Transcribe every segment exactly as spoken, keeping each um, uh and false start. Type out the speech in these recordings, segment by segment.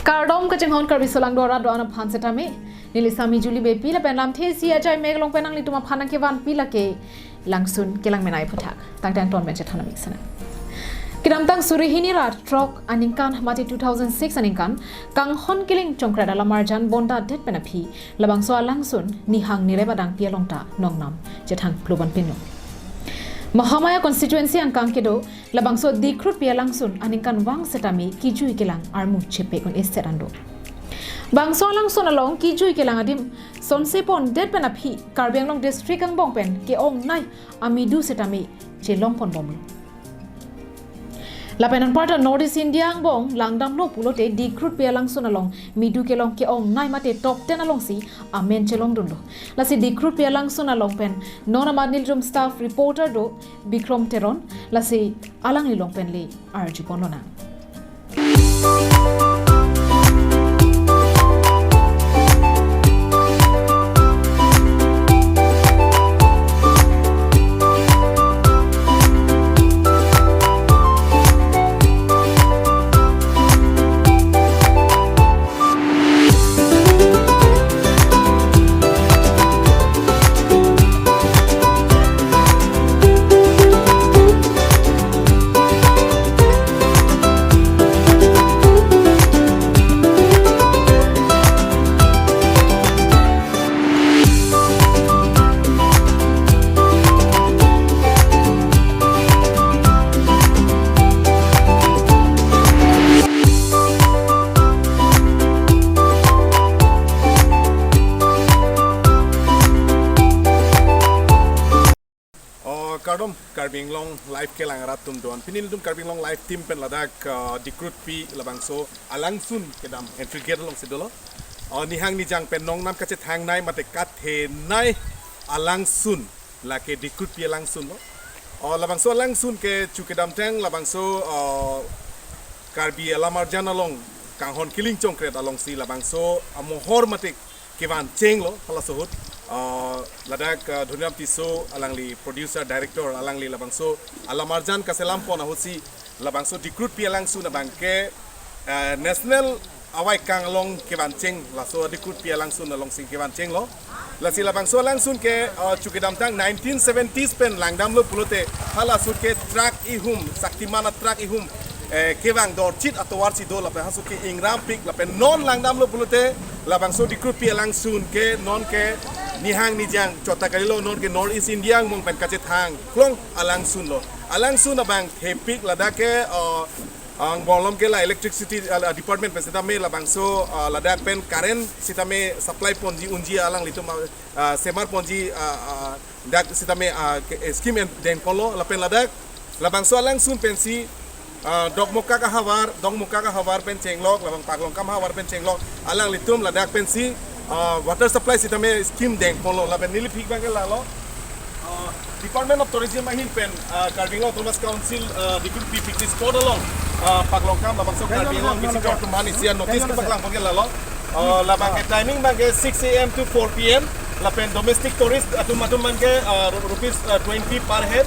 Kardom kachinghon Karbi Solangdo arat do-an aphan setame. Neli Sami Juli Beypi lapen lamthe isi ajai mek along pen nanglitum aphan nangkevanpi lake langsun kelang menei aphuthak. Tangte angton pen chethan amik sana. Kedamtang suri hini ra throk aningkan mate two thousand six aningkan, Kanghon Killing Chongkret alamarjan bonta det pen aphi, labangso alangsun nihang nirep adangpi along ta nongnam chethang ploban pinu. Mahamaya constituency angkang kedo labangso Dikrutpi alangsun aningkanvang setame kijui kelang armu chepek un-e set an do. Bangso alangsun along kijui kelang adim sonse pon det pen aphi Karbi Anglong district angbong pen ke-ongnei amidu setame chelong pon bomlo. Lapen anparta North East India angbong langdamlo pulote Dikrutpi alangsun along midu kelong ke-ongnei mate top ten alongsi amen chelongdunlo. Lasi Dikrutpi alangsun along pen non amat nelitum staff reporter do Bikrom Teron, lasi alanglilong pen le arju ponlonang. Oh, kardom Karbi Anglong Live kelang arat atum do-an. Pini nelitum Karbi Anglong Live team pen ladak, uh, Dikrutpi labangso alangsun kedam entry gate alongsi dolo. Oh, nihang nijang pen nongnam kachethangnei mate kathenei alangsun lake Dikrutpi alangsun lo. Oh, labangso alangsun ke chu kedamtang labangso, oh, Karbi alamarjan along Kanghon Killing Chongkret alongsi labangso amohor mate kevan chenglo, halaso ahut, ah, ladak, ah, Dhoniram Tisso alangli producer director alangli labangso alamarjan kaselam pon ahutsi labangso Dikrutpi alangsun abangke, ah, national avaikang along kevan cheng, laso Dikrutpi alangsun alongsi kevan chenglo. Lasi labangso alangsun ke, ah, chu kedamtang nineteen seventies pen langdamlo pulote halaso ke truck ihum, Shaktiman a truck ihum, eh, kevang dorchit atovarsi do lapen halaso ke ingrampik lapen non langdamlo pulote labangso Dikrutpi alangsun ke non ke nihang nijang chot ta kalilo, non ke North East India angbong pen kachethang klong alangsun lo. Alangsun abang thepik ladak ke, uh, angbong along ke la electricity, uh, department pen sitame labangso, uh, ladak pen current sitame supply ponji unji alanglitum, uh, semar ponji, uh, uh, dak sitame, ah, ke, eh, scheme en dengponlo lapen ladak labangso alangsun pensi, ah, Dokmoka ahavar, Dokmoka ahavar pen chenglok, labang Paklongkam ahavar pen chenglok, alanglitum ladak pensi, ah, water supply sitame scheme dengponlo lapen neli phik abangke lalo, ah, Department of Tourism ahin pen, ah, Karbi Anglong Autonomous Council, ah, Dikrutpi picnic spot along, ah, Paklongkam labangso Karbi Anglong visitor atum aphan isi a notice kepaklang abangke lalo. Uh, labangke timing abangke six a m to four p m. Lapen domestic tourist atum atum abangke, uh, ru-, rupees, uh, twenty per head.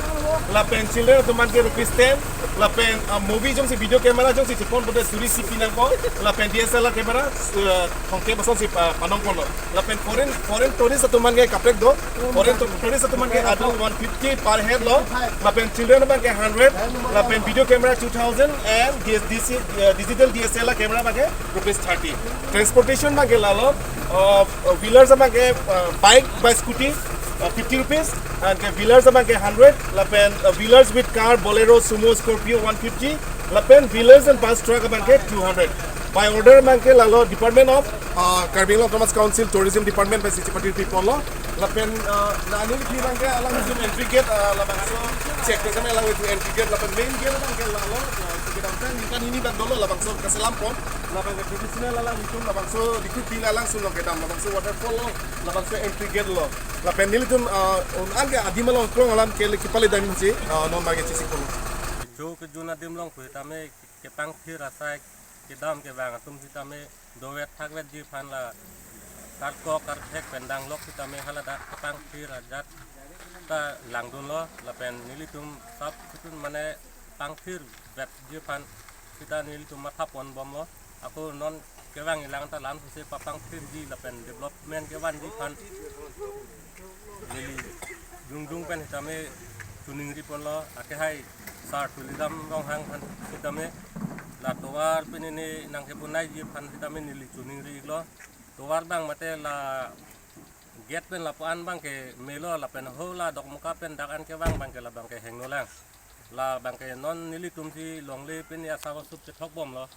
Lapen children atum abangke rupees ten. Lapen, uh, movie jongsi video camera jongsi chepon pulote suri isi pinangpo. Lapen D S L R camera, uh, thomkep asonsi, uh, panongponlo. Lapen foreign, foreign tourist atum abangke kaprek do. Foreign to-, tourist atum abangke adung one fifty per head lo. Lapen children abangke hundred. Lapen video camera two thousand and D S, D C, uh, digital D S L R camera abangke rupees thirty. Transportation abangke lalo, uh, wheelers abangke, uh, bike ba scooty, uh, fifty rupees, and ke wheelers abangke hundred, lapen, uh, wheelers with car, Bolero, Sumo, Scorpio one fifty, lapen wheelers and bus truck abangke two hundred. By order abangke lalo Department of, uh, Karbi Anglong Autonomous Council Tourism Department pensi chepatiri ponlo. Lapen, uh, nani di abangke alangtum entry gate, uh, labangso check ke kami alangtum entry gate lapen main gate abangke lalo, uh, kedamtang ningkan hini abang dolo labangso kaselam pon. Labangke traditional alangtum labangso Dikrutpi alangsun along kedam labangso waterfall lo, labangso entry gate lo. Lapen nelitum, ah, un-an ke adim along krong alam ke le kipale dam si, ah, non abangke chesik pon. Cho kejun adim along pu tame kepangthir asai kedam kevang atum sitame dovet thakvetji aphan la karkok karthek pen danglok sitame haladak kepangthir ajat ta langdunlo lapen nelitum sab situn mane pangthir vetji aphan sita nelitum matha ponbomlo. Ako non kevang ilang ta lam suse papang thirji lapen development kevanji aphan neli jungdung pen sitame choningri ponlo, akehai Sar Tuliram Ronghang aphan sitame la tovar pinini nangkepunaiji aphan sitame neli choningri iklo. Tovar abang mate la gate pen lapu-an abangke melo lapen ho la Dokmoka pen dak an kevang abangke labangke hingno lang. Labangke non nelitum si longle pen asap asup chethok bomlo.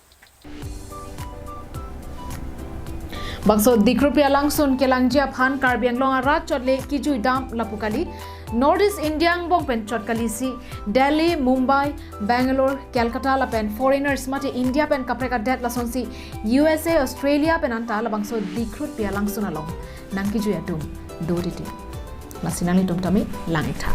Bangso Dikrutpi alangsun kelangji aphan Karbi Anglong arat chot le kejui dam lapu kali. North East India angbong pen chot kali si Delhi, Mumbai, Bangalore, Calcutta lapen foreigners mate India pen kaprek adet lasonsi U S A, Australia pen anta labangso Dikrutpi alangsun along nangkejui atum do titi. Lasi nanglitum tame lang-ik tha.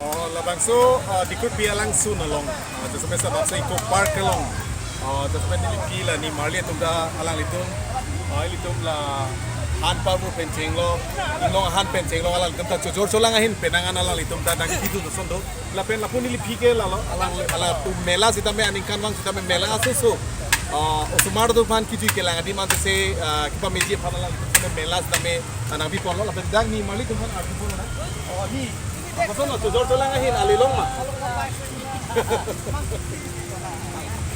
Oh, labangso, ah, Dikrutpi alangsun along. Ah, jasemet labangso Eco Park along. Ah, jasemet neli phi la nimarli atum ta alanglitum. Ah, ilitum la han parvo pen chenglok, inglong han pen chenglok alanglitum ta chojor cholang ahin penang an alanglitum ta nangpidun ason do. Lapen lapu neli phi ke lalo alang alanglitum mela sitame aningkanvang sitame mela asoso. Ah, osomar atum aphan kejui kelang adim ante se, ah, kepameji aphan alanglitum sitame mela sitame, ah, nangpi ponlo lapen dak nimarli atum aphan arju ponlo na. Oh, ni. Koson lo chojor cholang ahin, ali long ma?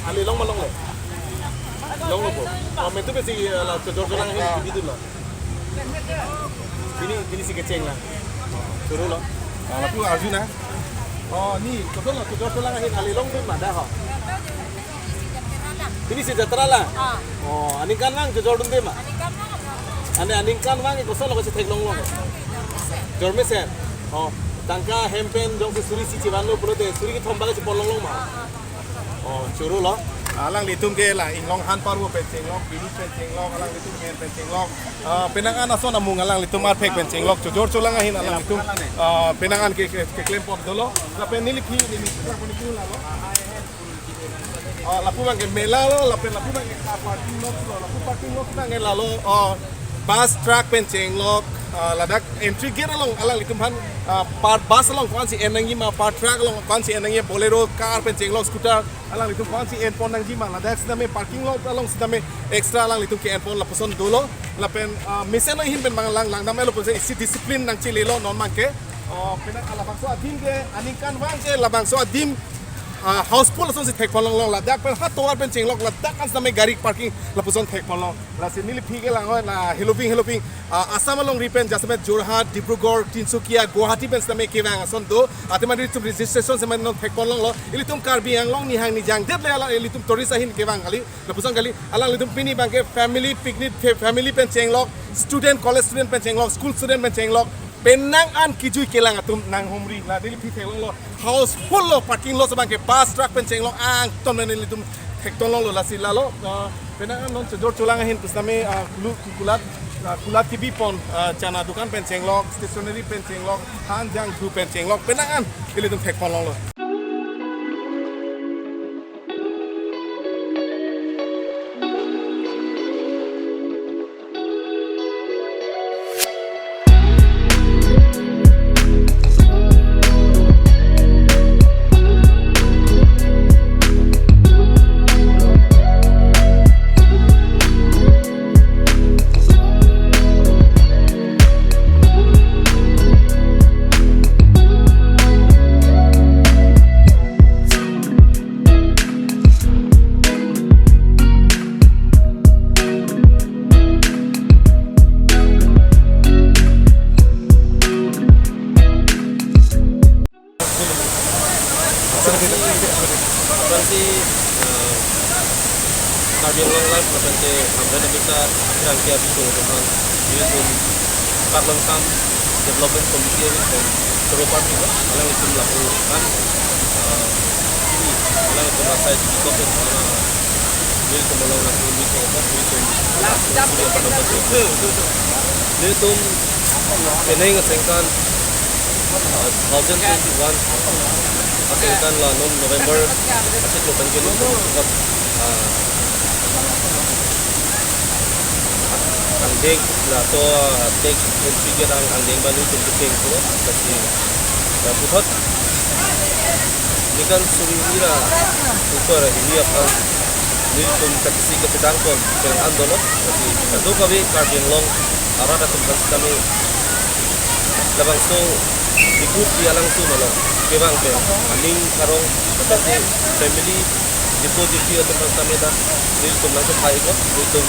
Ali long ma longle? Longlo po. Oh, metu besi, eh, la chojor cholang ahin, pidun lo. Pini, pini si kecheng lang. Choro lo. Ah, lapu arju na. Oh, ni, koson lo chojor cholang ahin, ali longdun ma dak ho? Pini si jatra lang. Ah. Oh, aningkanvang chojordunde ma? Aningkanvang. Ane aningkanvang koson lo kachethek longlo? Jormesen. Oh, tangka hem pen jongsi suri isi chevanlo pulote suri kethom bak chepon longlong ma? Oh, choro lo. Alanglitum ke la inglong han parvo pen chenglok, bini pen chenglok, alanglitum hem pen chenglok. Ah, penang an ason amung alanglitum arphek pen chenglok, chojor cholang ahin alanglitum. Ah, penang an ke, ke, keklem pon dolo. Lapen neli phi, neli phi, neli phi lalo. Ah, lapu abangke mela lo, lapen lapu abangke car parking lot lo, lapu parking lot abangke lalo, ah, bus truck pen chenglok, ah, ladak entry gate along alanglitum aphan, ah, per bus along ko-ansi en nangji ma, per truck along ko-ansi en nangji, Bolero car pen chenglok, scooter alanglitum ko-ansi en pon nangji ma, ladak sitame parking lot along sitame extra alanglitum ke-en pon lapuson dolo, lapen, ah, mesen ahin pen bang lang langdam elo pusi isi discipline nangchele lo non abangke, ah, penang labangso adim ke, aningkanvang ke labangso adim ah, houseful asonsi thek pon longlo, ladak pen ha tovar pen chenglok, ladak an sitame gari parking lapuson thek pon long. Lasi neli phi ke lang hoi na heloving heloving, ah, Assam alongri pen jasemet Jorhat, Dibrugarh, Tinsukia, Guwahati pen sitame kevang ason do. Athema nelitum registration sitame non thek pon longlo. Ilitum Karbi Anglong nihang nijang det le ala ilitum tourist ahin kevang kali. Lapuson kali alanglitum pini abangke family picnic, fa-, family pen chenglok, student, college student pen chenglok, school student pen chenglok. Penang an kejui kelang atum nanghumri la neli phi theklonglo. Houseful lo, parking lot abangke bus truck pen chenglok angton pen ilitum thekton longlo lasi lalo. Ah, penang an non chojor cholang ahin pusitame, ah, kulu, kulat, ah, kulat kebi pon, ah, chana dukan pen chenglok, stationery pen chenglok, han jangthu pen chenglok, penang an ilitum thek pon longlo. Aphrangsi, eh, Karbi Anglong Live lapen ke Hamren Abita aphrang ke abisong teman, yun patlong sam Development Committee ahin pen choro parpiklo, alanglitum lapu an, ah, pini alanglitum asai chikok pen, ah, nelitum along lapu meeting apa, nelitum, ah, suri apa dapat itu. Nelitum penang asengkan, ah, two thousand twenty-one asengkan la non November achiklo pen ke nelitum, ah, angdeng laso, ah, tax entry gate ang-, angdeng abang nelitum kepeng pulo, lasi, ah, puthot ningkan suri hini ra upar hini aphan nelitum kachisi kepedang pon penang an dolo, lasi kadokave Karbi Anglong arat atum aphan sitame labangso Diphu P alangsun along kevang pen aning karong, tangte family Diphu Diphi atum aphan sitame ta nelitum nangkephaiklo, nelitum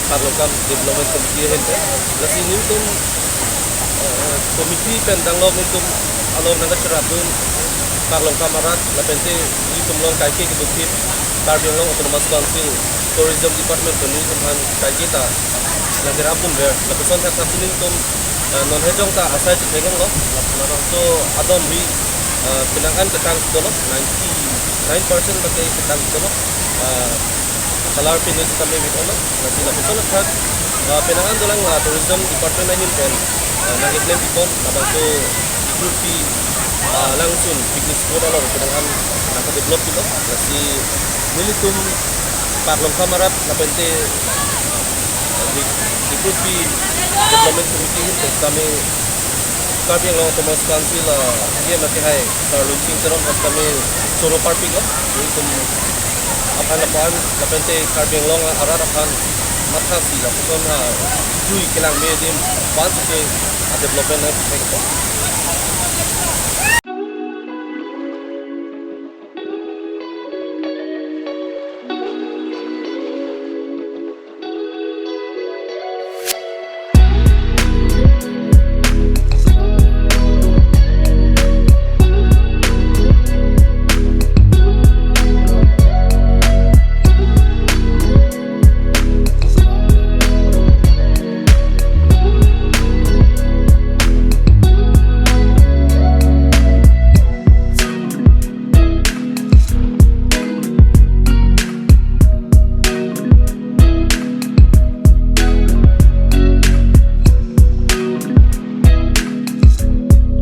Karlongkam Development Committee ahin pen. Lasi nelitum, eh, committee pen danglo nelitum along nangkacherapdun Karlongkam arat lapente nelitum along kaike kedo thip Karbi Anglong Autonomous Council Tourism Department pen nelitum aphan kaike ta nangkerapdunver. Lapuson thakthaksi nelitum, eh, non hejong ta asai chetheklonglo. Labangso adon ri, eh, penang an ketang dolo, ninety-nine percent bak ke ketang dolo. Eh, color pin sitame bit-olo. Lasi lapuson thak, eh, penang an dolang, eh, Tourism Department ahin pen, eh, nangkeklem pipon labangso Diphu P, eh, alangsun picnic spot along penang an nangkadevelop pilo. Lasi nelitum Karlongkam arat lapente, eh, Di-, Diphu P Development Committee ahin pen sitame Karbi Anglong Autonomous Council, ah, E M akehai Sir Lunsing Teron aphan sitame choro parpiklo. Nelitum aphan lapu-an lapente Karbi Anglong arat aphan mathasi lapuson, ah, jui kelang me adim aphan sitame, ah, development nangkepekpo.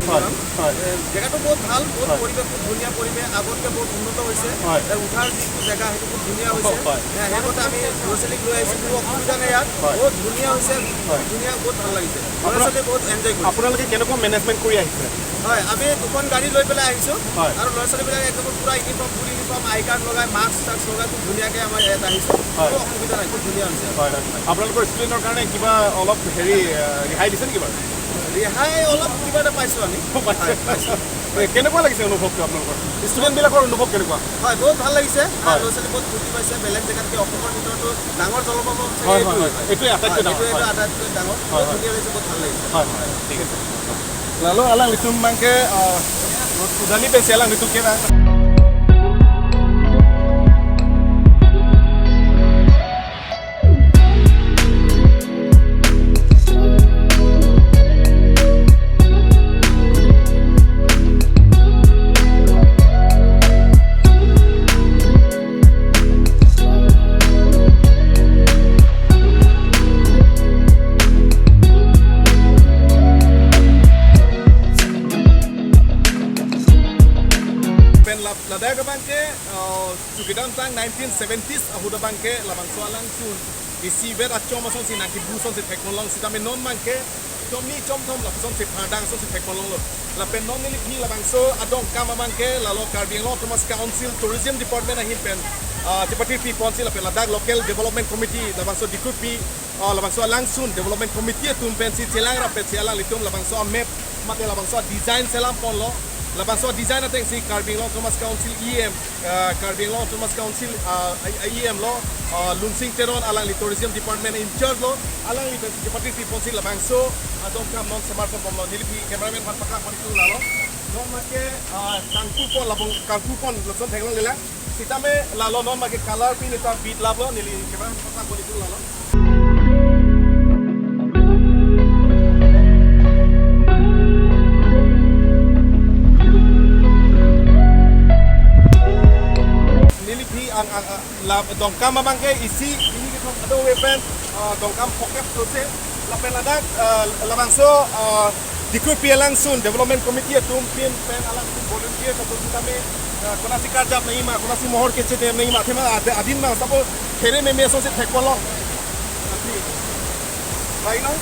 হয়, হয়। এ, জেগাটো বহুত ভাল, বহুত হয়। পৰিৱেশ, খুব ধুনীয়া পৰিৱেশ, আগতকে বহুত উন্নত হৈছে। হয়। এ, উঠাৰ যিটো জেগা, সেইটো খুব ধুনীয়া হৈছে। হয়। এ, সেইমতে আমি ল'ৰা ছোৱালীক লৈ আহিছোঁ, কোনো অসুবিধা নাই ইয়াত। হয়। বহুত ধুনীয়া হৈছে, হয়। ধুনীয়া, বহুত ভাল লাগিছে। ল'ৰা আপোনাৰ ছোৱালীয়ে বহুত এনজয় কৰিছে। আপোনালোকে কেনেকুৱা মেনেজমেণ্ট কৰি আহিছে? হয়, আমি দুখন গাড়ী লৈ পেলাই আহিছোঁ। হয়। আৰু ল'ৰা ছোৱালীবিলাক একদম পূৰা ইউনিফৰ্ম, ফুল ইউনিফৰ্ম, আই কাৰ্ড লগাই, মাস্ক টাস্ক লগাই খুব ধুনীয়াকৈ আমাৰ ইয়াত আহিছে। হয়। কোনো অসুবিধা নাই, খুব ধুনীয়া হৈছে। হয়, হয়। আপোনালোকৰ ষ্টুডেণ্টৰ কাৰণে কিবা অলপ হেৰি, আহ, ৰেহাই দিছে নেকি বাৰু? ৰেহাই অলপ কিবা এটা পাইছোঁ আমি। অ, পাইছে। হয়, পাইছোঁ। এ, কেনেকুৱা লাগিছে অনুভৱটো আপোনালোকৰ? ষ্টুডেণ্টবিলাকৰ অনুভৱ কেনেকুৱা? হয়, বহুত ভাল লাগিছে। হয়। ল'ৰা ছোৱালী বহুত ফূৰ্তি পাইছে। বেলেগ জেগাতকৈ অসমৰ ভিতৰতো ডাঙৰ জলপ্ৰপাত চাগে হয়, হয়, এইটোৱে। হয়। এইটোৱে আটাইতকৈ হয়, ডাঙৰ। এইটোৱে হয়। আটাইতকৈ ডাঙৰ। হয়, বহুত হয়। ধুনীয়া লাগিছে, বহুত ভাল লাগিছে। হয়, হয়। ঠিক আছে। Lalu alanglitum abangke, eh, udani pensi alanglitum kena. Pen lap-, ladak abangke, eh, chukidamtang nineteen seventies ahut abangke labangso alangsun isivet achom asonsi nangkibu asonsi thekponlong sitame non abangke chomni chomthom lapuson si phardang asonsi thekponlonglo. Lapen non neliphi labangso adongkam abangke lalo Karbi Anglong Autonomous Council Tourism Department ahin pen, ah, chepathirpi ponsi lapen ladak Local Development Committee labangso Diphu P, ah, labangso alangsun Development Committee atum pensi chelang rapetsi alanglitum labangso a-map mate labangso a-design selam ponlo. Labangso a-design atengsi Karbi Anglong Autonomous Council E M, ah, Karbi Anglong Autonomous Council, ah, E M lo, ah, Lunsing Teron alangli Tourism Department in charge lo, alangli pensi chepathirpi ponsi labangso adongkam non semarpon bomlo. Neliphi cameraman aphan paklang pon itu lalo. Non abangke, ah, kangku pon labang kangku pon lason theklonglelang. Sitame lalo non abangke color pin ita bit laplo, neli cameraman aphan paklang pon itu lalo. Dongkam abang ke isi ini kita ada weapon, uh, Dongkam focus terus ya. Lapen ladak, uh, labangso, uh, Dikut Pi Alangsun Development Committee atum pin pen alangtum volunteer atum kami, uh, konasi karjap nangji ma, konasi mohor kechet nangji ma, athema ad-, adin ma, sabo khere meme asonsi thekpolo. Baik, no?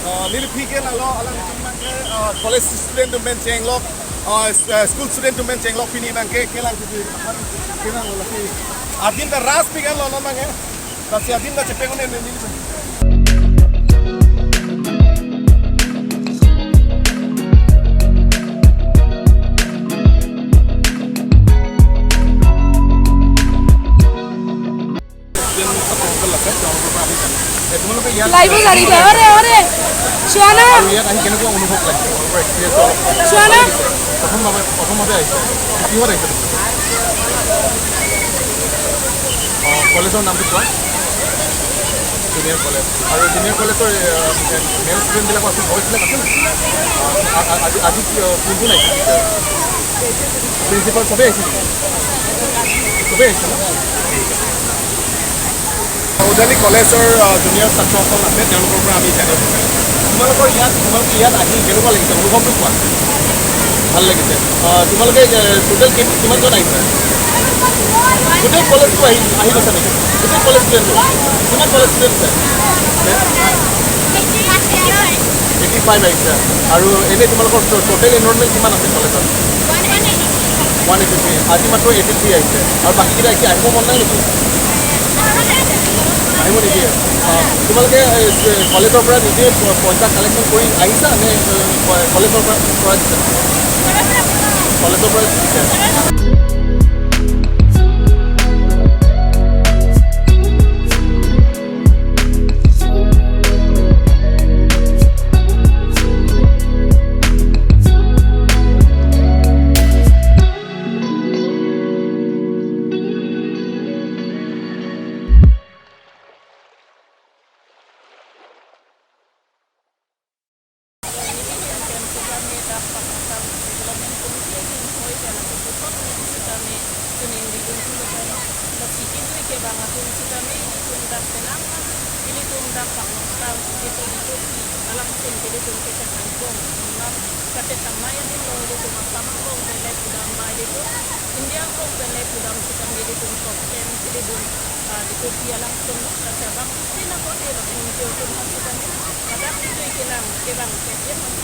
Uh, neli aphi ke lalo alangtum abang ke, uh, college student atum pen chenglok, uh, s-, uh, school student atum pen chenglok pini abang ke kelang tutu. Kelang lo lagi. Adin ta ras pi kan lo non abang ke. Lasi adin ta chepeng un-e neli. Laibu sari, ore, ore. Suana. আৰু ইয়াত আহি কেনেকুৱা অনুভৱ লাগিছে? চোৱা না। প্ৰথমভাৱে, প্ৰথমভাৱে আহিছে। কিহত আহিছে? অ, কলেজৰ নামটো কোৱা। Junior college. আৰু জুনিয়ৰ কলেজৰ, এ, মেল ষ্টুডেণ্টবিলাকৰ আছিল, ভইচবিলাক আছিল নেকি? অ, আ-, আ-, আজি, আজি কি, অ, কোন কোন আহিছে? প্ৰিন্সিপাল সবেই আহিছে নেকি? সবেই আহিছে ন? ঠিক আছে। উজানি কলেজৰ, আ, জুনিয়ৰ ছাত্ৰসকল আছে, তেওঁলোকৰ পৰা আমি জানিব বিচাৰিম। তোমালোকৰ ইয়াত, তোমালোকে ইয়াত আহি কেনেকুৱা লাগিছে? অনুভৱটো কোৱা। ভাল লাগিছে। আ, তোমালোকে, এ, টোটেল কি-, কিমানজন আহিছা? গোটেই কলেজটো আহি, আহি গৈছা নেকি? গোটেই কলেজ ষ্টুডেণ্টটো? কিমান কলেজ ষ্টুডেণ্ট আছে? হে? এইটি ফাইভ আহিছে। আৰু এনেই তোমালোকৰ টো-, টোটেল এনৰলমেণ্ট কিমান আছে কলেজত? One eighty three. আজি মাত্ৰ এইটি থ্ৰী আহিছে। আৰু বাকীকেইটা কি আহিব মন নাই নেকি? আহিব নিদিয়ে? অ, তোমালোকে, এ, কলেজৰ পৰা নিজে প-, পইচা কালেকশ্যন কৰি আহিছা নে, এ, ক-, কলেজৰ পৰা, পৰা দিছা? কলেজৰ পৰা দিছে। Development Committee ahin hoi pen lapuson sitame chiningri dun si lapen lasi kejui kebang atum sitame ilitum dak penang, ilitum dak paknoktam, ilitum ilitum alangtum ilitum kachethangbom, nang kachethangnei adim lo ilitum Assam angbong pen le pudam ba ilitum India angbong pen le pudam sitame ilitum top ten ilitum, ah, ilitum Pi Alangsun lo, lasi abang pina kote lo, nung jo tum aphan sitame, ladak kejui kelang kebang pen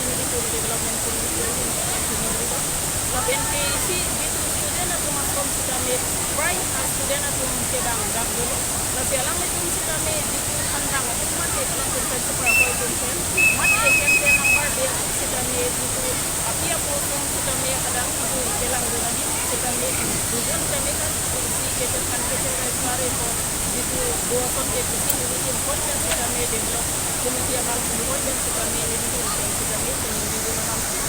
ilitum development committee ahin pen chiningri dun. Lapen ke isi jitu student atum ason sitame, prai a student atum kebang dam dolo. Lasi alanglitum sitame jitu thandang atum mate alanglitum pen super boy atum pen mate hem pen number dia atum sitame jitu api apo atum sitame kadang jitu kelang dun adim sitame dujun tame kan atum si kechethan kechethan klare ko jitu do ason ke pusi nelitum apot pen sitame develop committee abang hoi pen sitame nelitum pen sitame chiningri dun abang.